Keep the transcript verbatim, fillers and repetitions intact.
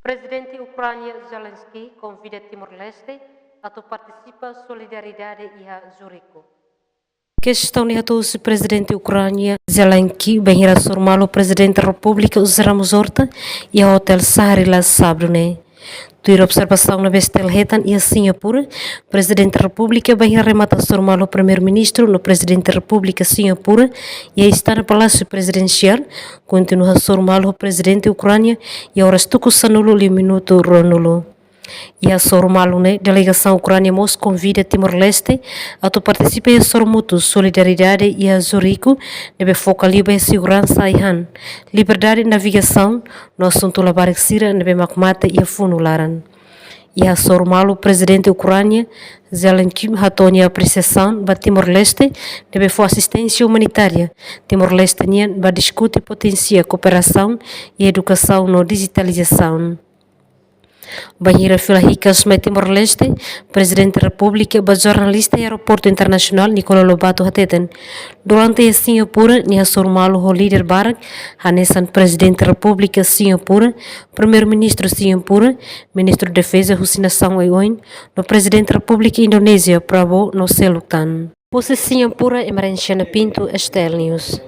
Prezidente Ukránia Zelensky konvida Timor-Leste atu partisipa solidariedade iha Zuriku. Kestaun ne'e hato'o husi Prezidente Ukránia Zelensky bainhira hasoru malu Prezidente Repúblika José Ramos Horta iha Hotel Shangri-La sábadu ne'e. Tuir observasaun ne'ebé STL hetan iha Singapura, Prezidente Repúblika bainhira remata hasoru malu Primeiru-Ministru no Prezidente Repúblika Singapura iha Istana Palásiu Prezidensiál, kontinua hasoru malu Prezidente Ukránia iha oras tuku sanulu liu minutu ruanulu. Iha hasoru malu ne'e, delegasaun Ukránia mós konvida Timor-Leste atu partisipa iha hasoru mútuu solidariedade iha Zuriku, ne'ebé foka liu ba seguransa ai-han, liberdade navegasaun, no asuntu labarik sira ne'ebé mak mate iha funu laran. Iha hasoru malu Prezidente Ukránia Zelensky hato'o nia apresiasaun ba Timor-Leste ne'ebé fó asisténsia umanitária Timor-Leste nian ba diskute potensia kooperasaun iha edukasaun no dijitalizasaun. Bainhira fila hikas mai Timor-Leste, Prezidente Repúblika ba jornalista iha Aeroportu Internasionál Nicolau Lobato hateten, durante iha Singapura nia hasoru malu ho líder barak, hanesan Prezidente Repúblika Singapura, Primeiru-Ministru Singapura, Ministru Defeza husi nasaun oioin, no Prezidente Repúblika Indonézia Prabowo no seluk tan. Husi Singapura, Emerenciana Pinto, STL News.